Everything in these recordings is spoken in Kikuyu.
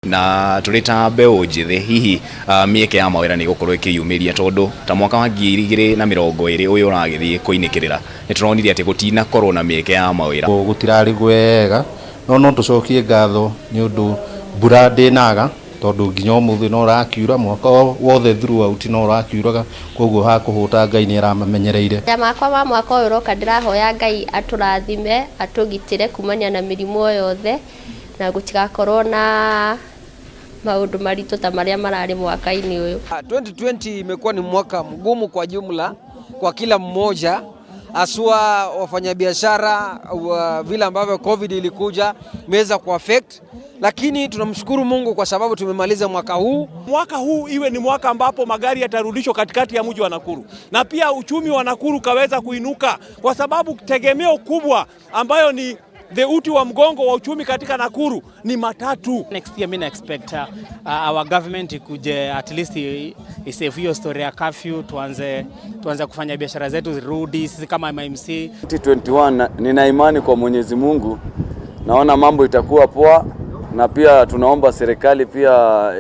Na tũrĩ ta mbeũ njĩthĩ hihi mĩeke ya mawĩra nĩ ĩgũkorwo ĩkĩyumĩria, tondũ ta mwaka wa 2020 ũyũ ũragĩthiĩ kũinĩkĩrĩra nĩ tũronire atĩ gũtinakorwo na mĩeke ya mawĩra. Gũtirarĩ gwega, no no tũcokie ngatho nĩ ũndũ mbura ndĩnaga, tondũ nginya ũmũthĩ no ũrakiura, mwaka wothe throughout no ũrakiuraga, koguo hakũhũta Ngai nĩ aramamenyereire. Ya makwa ma mwaka ũyũ ũroka, ndĩrahoya Ngai atũrathime, atũgitĩre kumania na mĩrimũ o yothe, na gũtigakorwo na maũndũ maritũ ta marĩa mararĩ mwaka-inĩ ũyũ. 2020 imekuwa ni mwaka mgumu kwa jumla kwa kila mmoja, haswa wafanyabiashara, vile ambavyo COVID ilikuja imeweza kuaffect, lakini tunamshukuru Mungu kwa sababu tumemaliza mwaka huu. Mwaka huu iwe ni mwaka ambapo magari yatarudishwa katikati ya mji wa Nakuru na pia uchumi wa Nakuru kaweza kuinuka, kwa sababu tegemeo kubwa ambayo ni the uti wa mgongo wa uchumi katika Nakuru ni matatu. Next year mimi na expect our government ikuje at least isave hiyo story ya curfew, tuanze kufanya biashara zetu zirudi, sisi kama MMC. 2021 nina imani kwa Mwenyezi Mungu, naona mambo itakuwa poa, na pia tunaomba serikali pia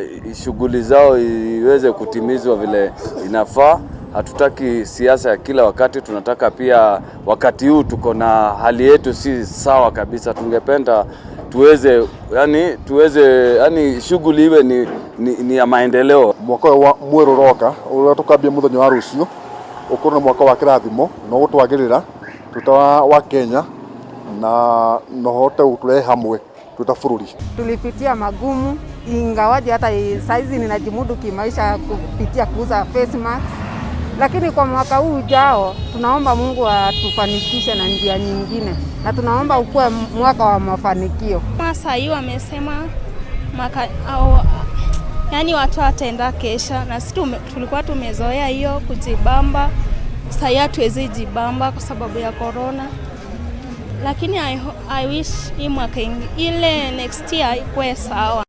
shughuli zao iweze kutimizwa vile inafaa. Hatutaki siasa ya kila wakati, tunataka pia wakati huu tuko na hali yetu si sawa kabisa. Tungependa tuweze yani shughuli iwe ni ya maendeleo. Mwaka ũyũ wa mwerũ ũroka ũrĩa tũkambia mũthenya wa rũciũ ũkorwo nĩ mwaka wa kĩrathimo na ũgũtwagĩrĩra twĩ ta wa Kenya na no hote gũtũrehe hamwe twĩ ta bũrũri. Tulipitia magumu, ingawaje hata saizi ninajimudu kimaisha kupitia kuuza face mask, lakini kwa mwaka huu ujao tunaomba Mungu atufanikishe na njia nyingine, na tunaomba ukuwe mwaka wa mafanikio. Saa hii wamesema maka, au, yani watu wataenda kesha, na sisi tulikuwa tumezoea hiyo kujibamba. Saa hii hatuwezi jibamba kwa sababu ya corona, lakini I wish hii mwaka ile next year ikuwe sawa.